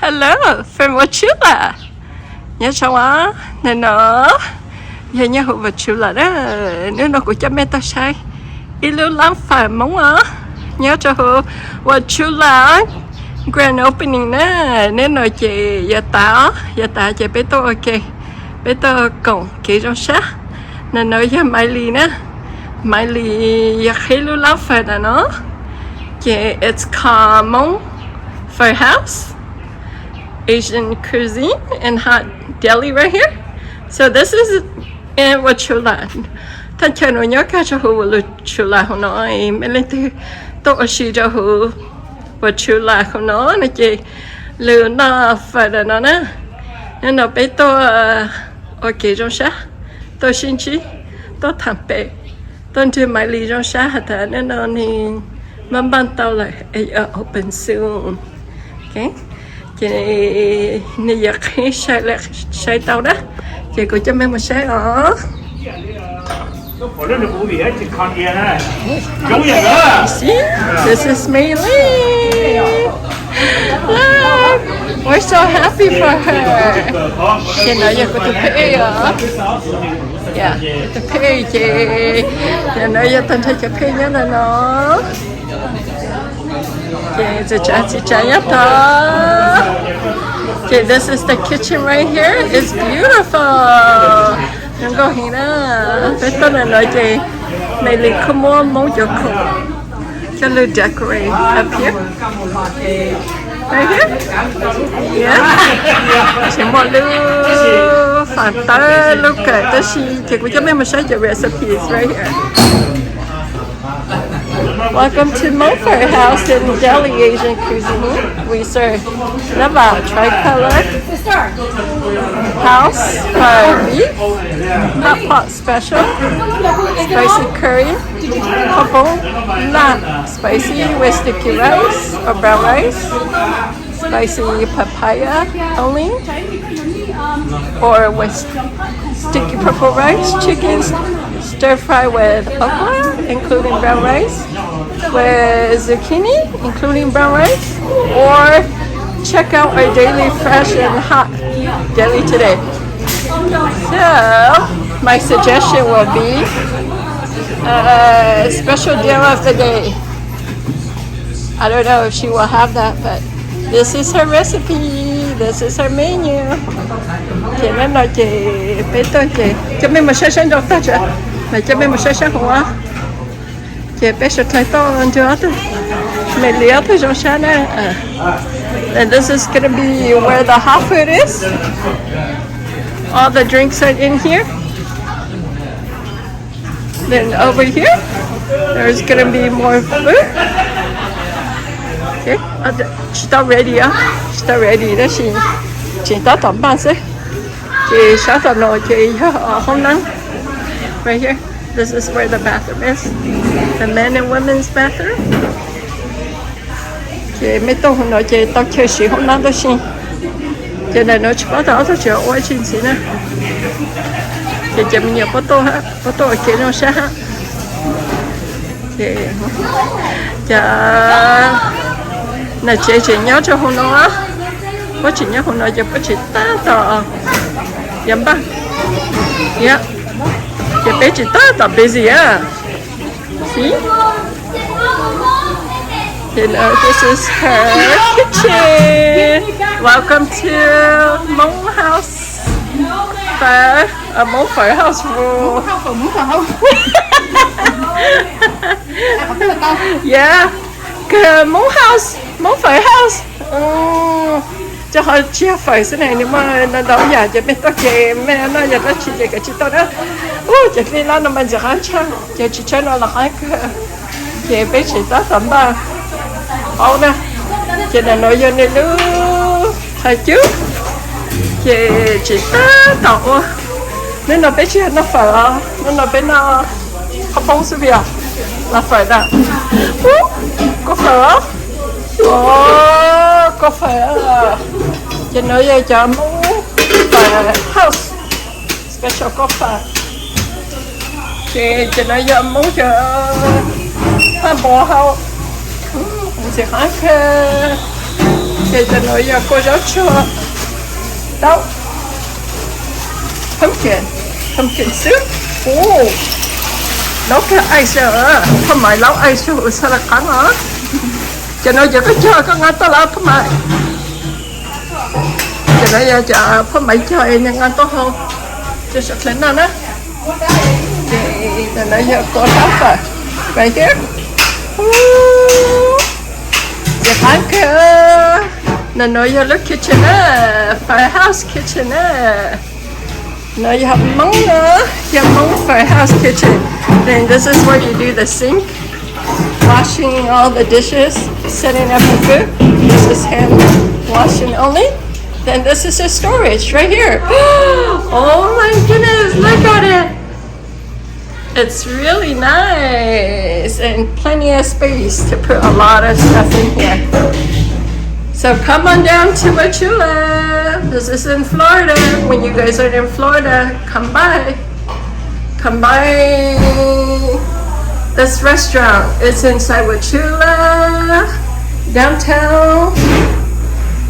Hello from Wauchula. Nyob zoo os, nim no yog nyob hauv Wauchula na. Hnub no kuv coj mej tuaj saib ib lub lab fawm Hmoob os, nyob rau hauv Wauchula grand opening na. Hnub no ces yuav tas os, yuav tas ces peb tuaj ua ke, peb tuaj koom kev zoo sab. Nim no yog Maiv Lis na, Maiv Lis yog qhib lub lab fawm ntawm no, ces it's called Hmoob Phở House, Asian cuisine and hot deli right here. So this is in Wauchula. Thaj chaw no nyob kiag rau hauv Wauchula hauv no. Mej leej twg tuaj ua si rau hauv Wauchula hauv no no ces lug noj fawm ntawm no na. Hnub no peb tuaj ua kev zoo sab, tuaj sib ntsib, tuaj tham pem, tuaj nrog Maiv Lis zoo sab has tas hnub no nwg maj npaj tau lawm, open soon. Ces nws yuav qhib sai tau na, ces kuv coj mej mus saib os. See, this is Maiv Lis. Look, we're so happy for her. Ces no yog kuv tus pheb os. Yeah, kuv tus pheb ces, ces no yog tag nrho cov pheb nyob ntawm no. Ces txiv tsav txiv tsav nyob tod. Ces this is the kitchen right here. It's beautiful. Zoo nkauj heev na. Peb tuaj ntawm no ces Maiv Lis kuj muab Hmoob cov khoom coj lug decorate up here. Right here. Yeah. Tsis muaj lub fam tawb lub kawm tab sis ces kuv coj mej mus saib cov recipes right here. Welcome to Hmoob Phở House and Deli Asian Cuisine. We serve nab vam tricolor, house phở beef, hot pot special, spicy curry, khaub poob laj spicy with sticky rice or brown rice, spicy papaya only, or with sticky purple rice, chicken stir fry with okra, including brown rice, with zucchini, including brown rice, or check out our daily fresh and hot deli today. So, my suggestion will be a special deal of the day. I don't know if she will have that, but this is her recipe, this is her menu. Ces hnub no ces peb tuaj ces coj mej mus saib sab nraud tag tso, mas coj mej mus saib sab hauv. Ces peb suav dlawg tuaj nrog ob tug, Maiv Lis ob tug zoo sab na. And this is gonna be where the hot food is. All the drinks are in here. Then over here, there's gonna be more food. Okay, tsis tau ready os, tsis tau ready tab sis tseem tab tom npaj xwb. Ces sab tom no ces yog hoob nab. Right here, this is where the bathroom is, the men and women's bathroom. Ces mej tuaj hauv no ces tau chaw siv hoob nab tib si. Ces ntawm no tsis paub tas ob tug tseem ua dab tsi ntxiv na. Ces cov me nyuam puab tuaj ua ke zoo sab hab. Cov nam tsev tseem nyob rau hauv no, puab tseem nyob hauv no ces puab tseem tab tom yuav npaj. Ces peb tseem tab tom busy a. See? You know, this is her kitchen. Welcome to Hmoob House Phở, uh, Hmoob Phở House Rule. Yeah. Hmoob House, Hmoob Phở House. Rau qhov tsis yog phở xwb ne, nws muaj ntau ntau yam ces mej tuaj ces mej noj yam dab tsi ces kav tsij tuaj na. Ub, ces dlej lab no mas ntxim qab tshaj, ces tsis tshawb no los qab kawg. Ces peb tseem tab tom npaj hauv na. Ces ntawm no yog nws lub qhov cub, ces tseem tab tom ua. Hnub no peb tsis yog noj phở os, hnub no peb noj qhob poob xwb peb os. Los phở na. Ub, kua phở. Ov, kua phở. Ces no yog cov Hmoob Phở House special kua phở. Ces cov no yog Hmoob cov phaj npua hau. Ntxim qab kawg. Ces cov no yog kua zaub tsuag, taub, pumpkin, pumpkin soup. Ub, laub kawg ice, phaj maiv laub ice rau hauv xab laj qab no. Cov no ces koj cog koj nqa tuaj los phaj maiv. Cov no yog cov phaj maiv cog es nqa tuaj hau rau sawv daws noj na. Ces no yog kua hlab fawm right here. Ub, ces qab kawg. No no yog lub kitchen na, firehouse kitchen na. No yog Hmoob no, yog Hmoob firehouse kitchen. Then this is where you do the sink, washing all the dishes, setting up the food. This is hand washing only. Then this is the storage right here. Oh my goodness, look at it. It's really nice and plenty of space to put a lot of stuff in here. So come on down to Wauchula. This is in Florida. When you guys are in Florida, come by. Come by this restaurant. It's inside Wauchula, downtown.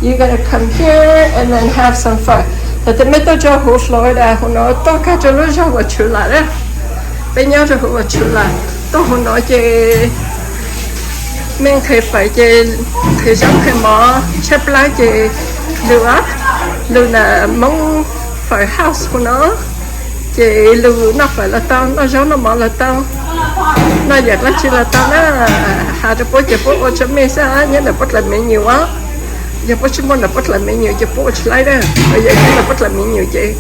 You're gonna come here and then have some fun. Thaum twg mej tuaj rau huv Florida huv no tuaj kag rau lub zog Wauchula na. Peb nyob rau huv Wauchula, tuaj huv no ces mej nqhis fawm ces nqhis zaub nqhis mov tshaib plab ces lug, lug ntawm Hmoob Firehouse huv no. Ces lug noj fawm los tau, noj zaub noj mov los tau, noj yam dlaab tsi los tau na. Has rau puab ces puab ua tsua mej xwb, nyob ntawm puab dlaim menu os. Yog puab tsi muaj ntawm puab dlaim menu ces puab ua tsi laib na. Yog nyob ntawm puab dlaim menu ces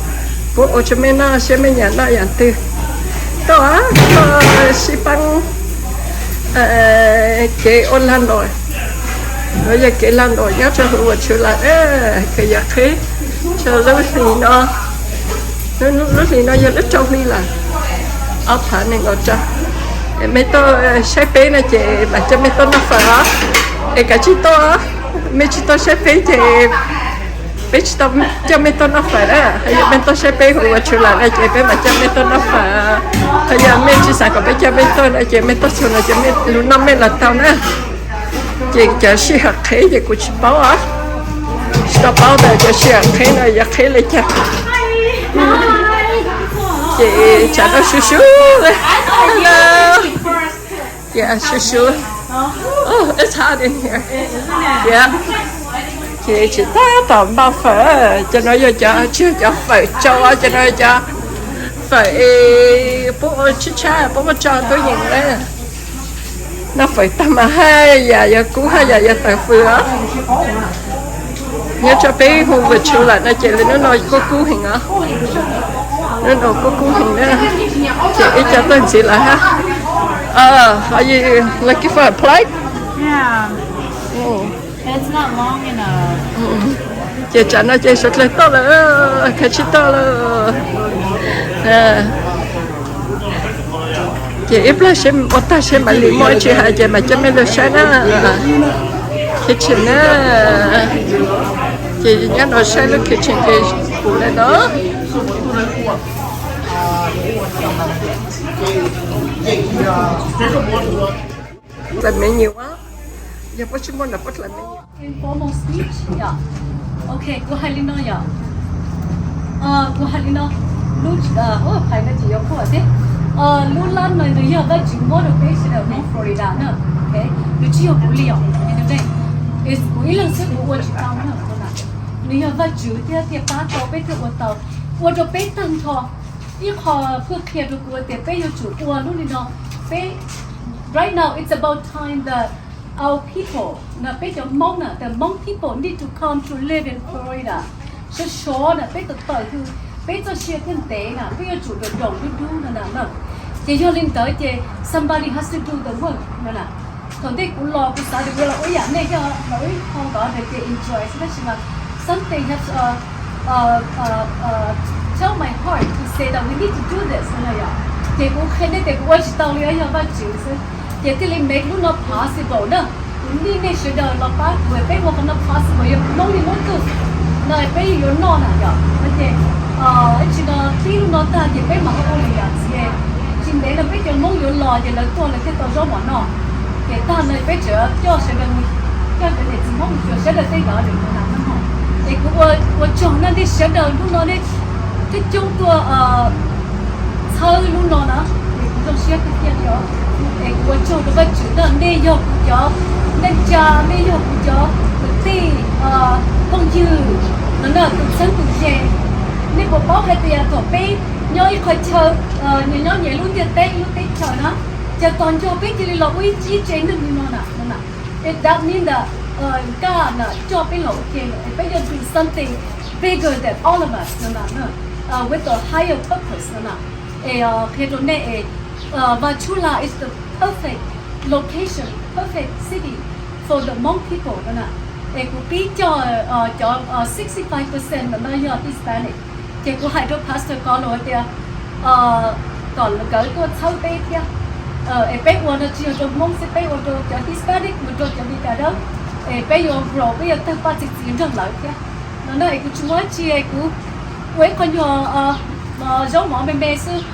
puab ua tsua mej noj saib mej nyiam noj yam twg. Tuaj, tuaj sib paab kev ua lag luam, los yog kev lag luam nyob rau huv Wauchula, kws yuav qheb rua lub hlis no. Lub hlis no yog lub rau hli lawm, ob phav nees nkaum rau. Mej tuaj saib peb no ces mam coj mej tuaj noj fawm os. Es kav tsij tuaj, mej tsi tuaj saib peb ces peb tsi tau coj mej tuaj noj fawm na. Hos yog mej tuaj saib peb huv Wauchula no ces peb mam coj mej tuaj noj fawm. Hos yog mej tsi xav kom peb coj mej tuaj no ces mej tuaj txug no ces mej lug noj mej los tau na. Ces cov sij hawm qheb ces kuv tsis paub os, tsis tau paub tas cov sij hawm qheb no yuav qheb li cas. Ces tsam no sub sub, ces sub sub. Oh, it's hot in here. Yeah. Ces tsis tab tom npaj fawm, cov no yog cov, tsis yog cov fawm tsau, cov no cov fawm es puab ua tshab tshab puab muab tso tub yees na. Noj fawm tag mas haj yam yuav kub haj yam yuav tawm fws os. Nyob rau peb huv Wauchula no ces lub nub no kub kub heev os. Nub no kub kub heev na. Ces ib co tuaj ntxiv lawm hab. Are you looking for a plate? Ces tsam no ces suav dlawg tuaj lawm, khav tsib tuaj lawm. Ces ib plag seb ua tag seb mam li muaj ib tsi hais ces mam coj mej lug saib na. Kitchen na. Ces nyob no saib lub kitchen ces kuv le no. Dlaim menu, yog puab tsis muaj no puab dlaim menu. Informal speech, yeah. Ok, kuv hais li no yom. Kuv hais li no, lub, hais no tsis yuav khuaj thiab. Lub lab no nws yog Vajtswv muab rau peb sawv daws Hmoob Florida na. Nws tsis yog kuv li os, kuv ib leeg xwb kuv ua tsis tau na. Nws yog Vajtswv thiab thiaj pab tau peb thiaj ua tau, ua rau peb tag nrho. Ib qho pheej qhia rau kuv tias peb yuav tsum ua lub li no, peb, right now it's about time that our people, na, peb cov Hmoob na, the Hmong people need to come to live in Florida. Sov sov na, peb tawm tawm hws, peb txoj sia thiaj ntev na, peb yuav tsum doom doom dub dub no na. Ces yog li ntawd ces somebody has to do the work no na. Thaum ntej kuv los kuv xav tias kuv los ua ib yam nej coj los ib qho ntawd ces enjoy xwb, tab sis mas something has to tell my heart to say that we need to do this no yom. Ces kuv qhia nej tias kuv ua tsis tau li, yog Vajtswv xwb. Ces thiaj li make lub no possible na. Kuv need nej sawv daws los pab kuv, peb ua qhov no possible, yog kuv Hmoob li muab tug no peb yeej yuav noj na yom. Ces ib tsi no pib lub no tag ces peb mam ua li yom. Ces tsis ntev no peb cov Hmoob yuav los ces lawv tuaj lawv thiaj tau zaub mov noj. Ces tag no peb tseem coj sawv daws mus Cov niam txiv Hmoob, cov sawv daws tej yog lwm tus na, es kuv ua tsaug nej sawv daws hnub no nej coob coob tuaj txhawb lub no na, es kuv zoo siab tiag tiag li os. Es kuv ua tsaug rau Vajtswv na, nej yog kuv cov neej tsa, nej yog kuv cov kwv tij, phooj ywg no na, tus txheeb tus ze. Nej puas paub hais tias thaum peb nyob ib qho chaw, nyob nyias lub ntiaj teb lub teb chaws na, ces tog nco peb cia li los ua ib tse neeg li no na, no na. It, that means that Nkaj na coj peb los ua ke, peb yuav do something bigger than all of us no na, with a higher purpose no na. Es qhia rau nej es Vachula is the perfect location, perfect city for the Hmong people no na. Es kuv pib coj cov sixty five percent ntawm no yog Hispanic. Ces kuv hais rau Pastor Carlos hais tias kom nkawd tuaj txhawb peb thiab. Es peb ua no tsis yog rau Hmoob xwb, peb ua rau cov Hispanic mus rau cov Meskas dawb, es peb yuav grow, peb yuav tawg paj txi txiv nrog lawv thiab. No na es kuv tsis muaj dab tsi, kuv ua ib qho nyuag zaub mov me me xwb,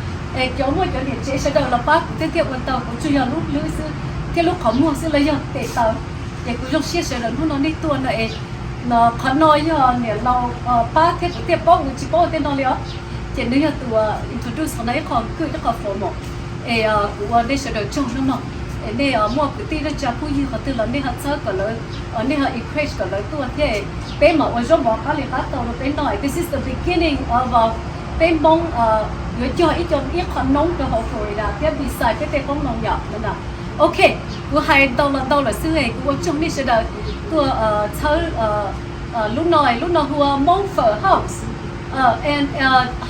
es cov muaj cov niam tsev sawv daws los pab kuv thiab, thiaj ua tau, kuv tsuas yog lub hlwb xwb thiab lub qhov muag xwb los yog tes taw. Ces kuv zoo siab sawv daws hnub no nej tuaj no es qhov no yog niam laus pab thiab kuv thiaj paub, kuv tsis paub tej no li os. Ces nws yog tus introduce qhov no ib qho kwj ib qho formal. Es kuv ua nej sawv daws tsaug hnub no. Es nej muaj kwv tij neej tsa phooj ywg qhov twg los nej ho txhawb kom lawv, nej ho encourage kom lawv tuaj thiab. Peb mam ua zaub mov qab li qab tau rau peb noj. This is the beginning of peb Hmoob yuav cog ib co, ib qho noob rau hauv Florida thiab beside peb tej qoob loo yom no. Ok, kuv hais ntau los ntau lawm xwb, kuv ua tsaug nej sawv daws tuaj txhawb lub no, lub no hu ua Hmoob Fawm House and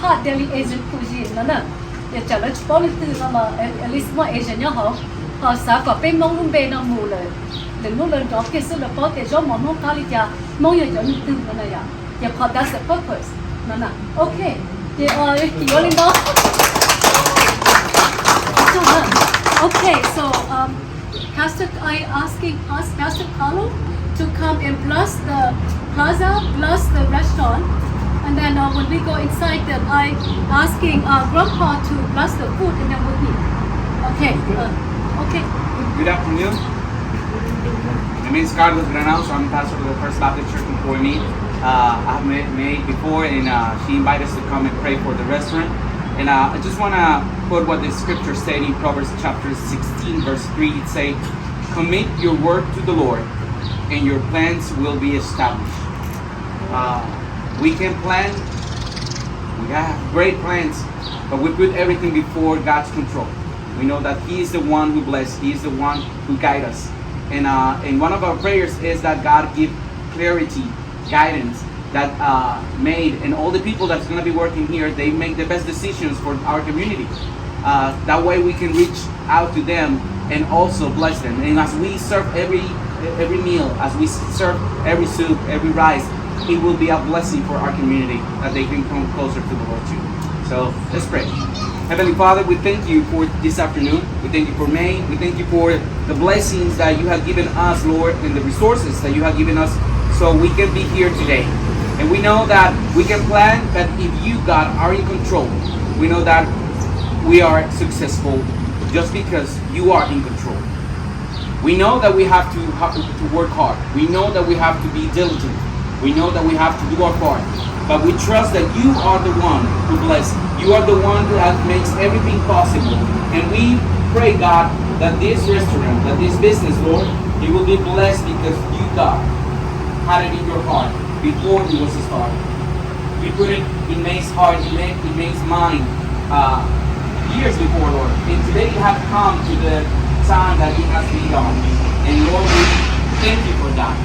Hot Deli Asian Cuisine no na. Yog tsam lawv tsis paub leej twg no los at least muaj Asian nyob hauv, ho xav kom peb Hmoob lub npe no mus lawm, lwm hnub lawv nrov kiag xwb lawv paub tias zaub mov Hmoob qab li cas, Hmoob yog cov neeg twg no na yom. Ces qhov that's the purpose no na. Ok, ces yuav li ntawd. Okay, so um, Pastor, I asking Pas- Pastor Carlo to come and bless the plaza, bless the restaurant, and then uh, when we go inside, then I asking uh, Grandpa to bless the food, and then we'll eat. Okay. Uh, okay. Good afternoon. My name is Carlos Granados. I'm pastor of the First Baptist Church in Coimí. Uh, I've met May before, and uh, she invited us to come and pray for the restaurant. And uh, I just want to quote what the scripture said in Proverbs chapter sixteen, verse three. It says, "Commit your work to the Lord, and your plans will be established." Uh, we can plan. We have great plans, but we put everything before God's control. We know that He is the one who bless. He is the one who guide us. And uh, and one of our prayers is that God give clarity, guidance, that uh, made, and all the people that's going to be working here, they make the best decisions for our community. Uh, that way we can reach out to them and also bless them. And as we serve every every meal, as we serve every soup, every rice, it will be a blessing for our community that they can come closer to the Lord too. So let's pray. Heavenly Father, we thank you for this afternoon. We thank you for May. We thank you for the blessings that you have given us, Lord, and the resources that you have given us so we can be here today. And we know that we can plan, but if you, God, are in control, we know that we are successful just because you are in control. We know that we have to, have to work hard. We know that we have to be diligent. We know that we have to do our part. But we trust that you are the one who bless. You are the one who has, makes everything possible. And we pray, God, that this restaurant, that this business, Lord, it will be blessed because you, God, had it in your heart before it was started. We put it in May's heart, in May, in May's mind, uh, years before, Lord. And today it has come to the time that it has been done. And Lord, we thank you for that.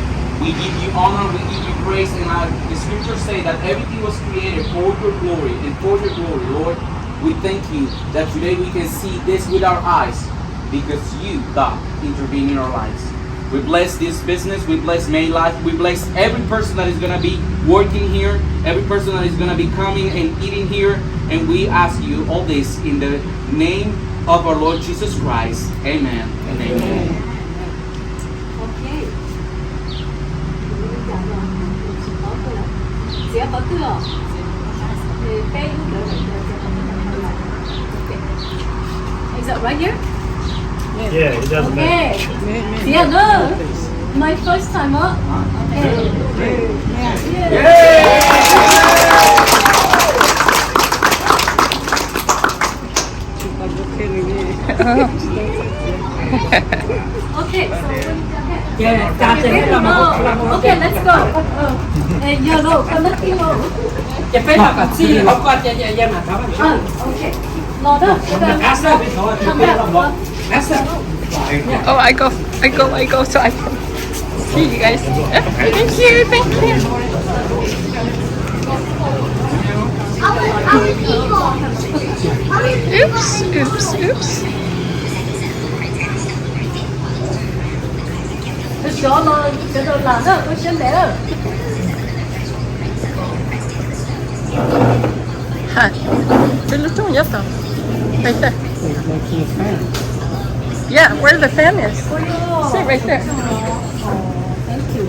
We give you honor, we give you praise, and uh, the scriptures say that everything was created for your glory and for your glory, Lord. We thank you that today we can see this with our eyes because you, God, intervene in our lives. We bless this business. We bless May Life. We bless every person that is going to be working here, every person that is going to be coming and eating here. And we ask you all this in the name of our Lord Jesus Christ. Amen and amen. Okay. Txiav qhov twg os? Peb lub ntawd lawm, txiav qhov twg? Is that right here? Yeah, it doesn't matter. Okay. Txiav na. My first time up. Okay. Okay, so okay, let's go. Hey, yo, no, come with me, no. Okay. Los đó. Come back. Oh, I go, I go, I go, so I can see you guys. Thank you, thank you. Oops, oops, oops. Xyov los sawv daws lam na, ua siab ntev lawm. Hi. Tus lub rooj nyob tod. Right there. Yeah, where the fan is. See, right there. Thank you.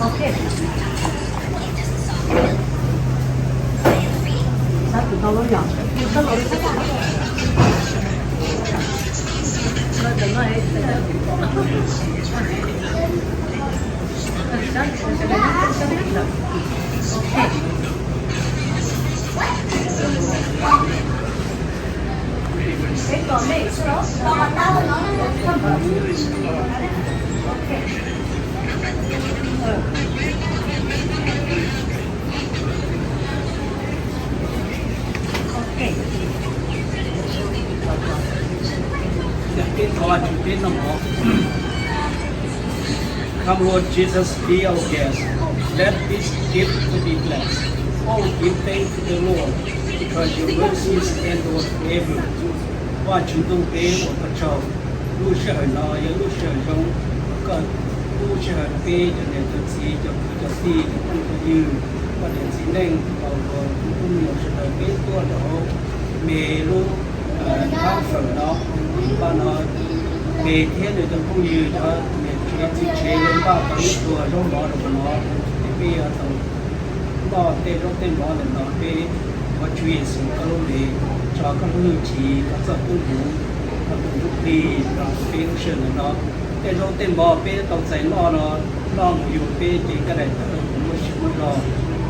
Okay. Come, Lord Jesus, be our guest. Let this gift to be blessed. Oh, give thanks to the Lord, because your mercies endure forever. Vaj Tswv Ntuj, peb ua koj tsaug. Lub sij hawm no yog lub sij hawm zoo, koj lub sij hawm peb cov niam cov txiv, cov kwv cov tij, cov phooj cov ywg, koj niam txiv neej, los tus tub me nyuam sawv daws peb tuaj rau hauv me lub npab fawm no, npab no, me thiab nws cov phooj ywg, cov niam tsev txiv tsev lawv npaj tau ib txhua zaub mov rau hauv no, es peb yuav tau noj tej zaub tej mov ntawm no. Peb thov Tswv Yexus koj lub npe, tso koj lub hwj chim, koj txoj koob hmoov, koj tus ntsuj plig rau peb lub sij hawm ntawm no. Tej zaub tej mov peb tau txais noj no, noj mus yug peb cev kab daim tawv kom muaj sia muaj zog,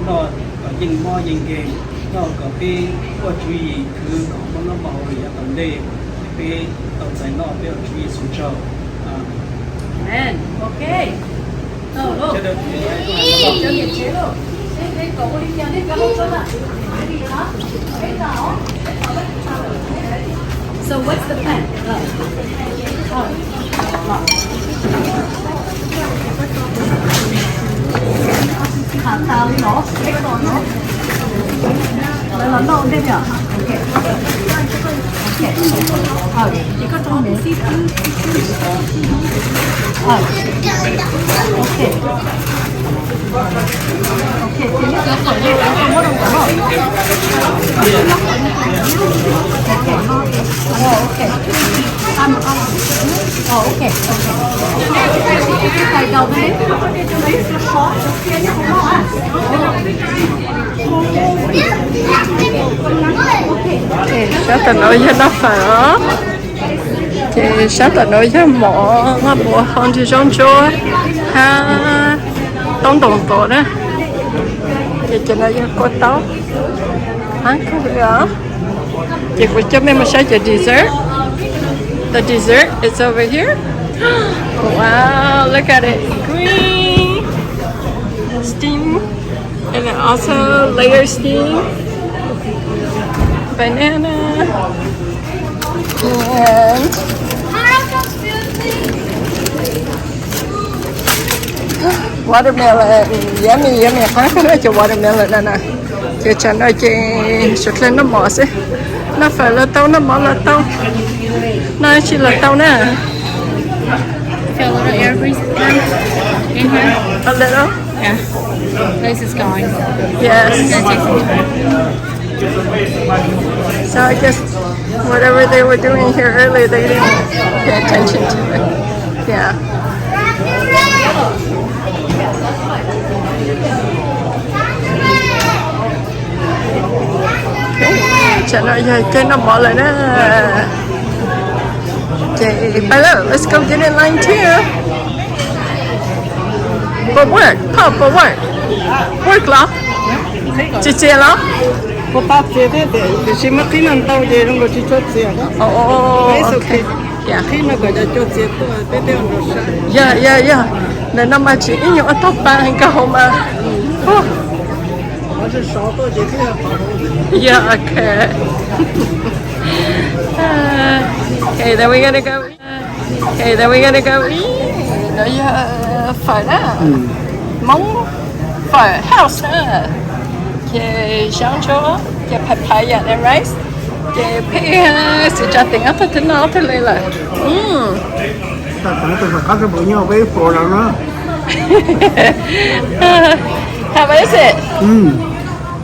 noj kom yeej mob yeej nkeeg, noj kom peb muaj tswv yim khwv kom muaj noj muaj haus yav tom ntej. Peb tau txais noj peb ua Tswv Yexus tsaug. Amen. Ok. So what's the plan? Tham tau li los, peb los noj, lawv los noj ua ntej yom. Ok. Ok. Ces koj rau me. Ok. Ok, ces neb cov phawm no cov koj muab rau kuv los. Ok. Ok. Oh, ok, ok. Tais daus ne. Ces sab tom no yog noj fawm os. Ces sab tom no yog mov, mov ua hau nrog zaub ntsuab hab taub ntoos tod na. Ces cov no yog kua taub. Hab kawg li os. Ces kuv coj mej mus saib cov dessert. The dessert is over here. Wow, look at it. Green. Steam. And then also layer steam. Banana. And watermelon. Yummy, yummy. Qab kawg na cov watermelon na na. Ces tsam no ces suav dlawg noj mov xwb. Noj fawm los tau, noj mov los tau, noj dab tsi los tau na. Feel a little air breeze in here. A little? Yeah. This is going. Yes. It's gonna take some time. So I guess whatever they were doing here earlier, they didn't pay attention to it. Yeah. Tsam no yog caij noj mov lawm na. Ces pais lawm, let's go get in line too. Puas work? Phauj, puas work? Work los? Tsis txias los? Kuv tab txias thiab tiam sis muab qhib no ntau ces zoo nkaus tsis tshua txias. Oh, ok. Qhib no kom cov cua txias tuaj peb thiaj nrog saib. Yog, yog, yog. Ntawm no mas tsis ib nyuag ob tog pa nkaus mas. Yog, ok. Okay, then we're gonna go eat. Okay, then we're gonna go eat. No yog phawv na. Hmoob phawv house na. Ces sab ntsuab, ces papaya and rice. Ces pheej xav tsa teev ob tug thib no ob tug li lawm. How is it?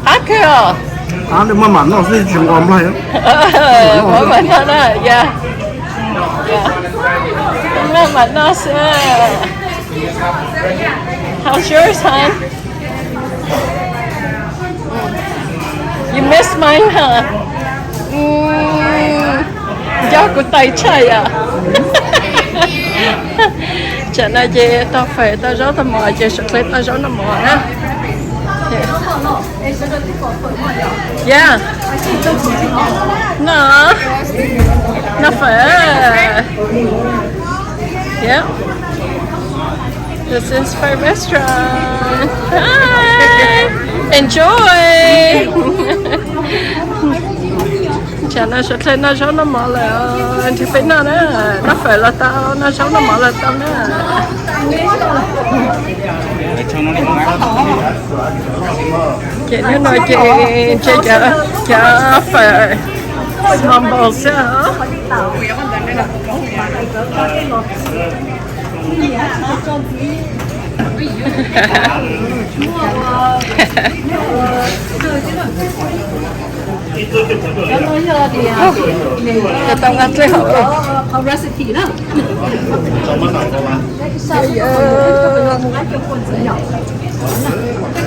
Qab kawg os. Muab mam noj xwb tsis nqos nplai. Muab mam noj na, yeah. Muab mam noj xwb. How's yours, hon? You miss mine, huh? Nco kuv tais tshaj yom. Tsam no ces tau fawm tau zaub tau mov ces sawv dlawg tau zaub noj mov na. Yeah. No. Noj fawm. Yeah. This is Phai restaurant. Hi. Enjoy. Tsam no sawv dlawg noj zaub noj mov lawm, nrhiav peb noj na, noj fawm los tau, noj zaub noj mov los tau na. Ces hnub no ces ntshe cov, cov fawm mumbo xwb. Cov tau nqa dlej hauv los.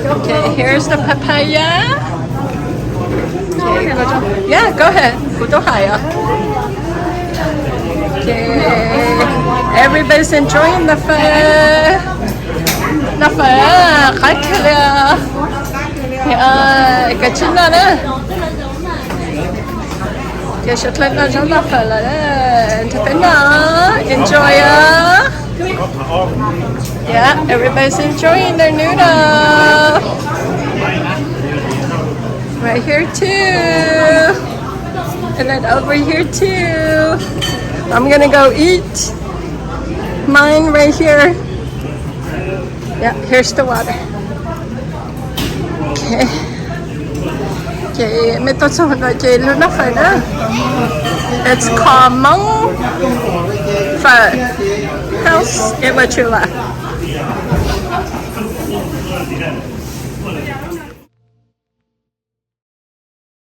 Okay, here's the papaya. Okay, go, yeah, go ahead. Kuv twb hais os. Okay, everybody's enjoying the food. Noj fawm qab kawg li. Koj tsis noj na. Ces sawv dlawg noj zaub noj fawm lawm, nrog peb noj, enjoy os. Yeah, everybody's enjoying their noodle. Right here too. And then over here too. I'm gonna go eat mine right here. Yeah, here's the water. Okay. Ces mej tuaj txog no ces lug noj fawm na. It's called Hmoob Phawm House in Wachula.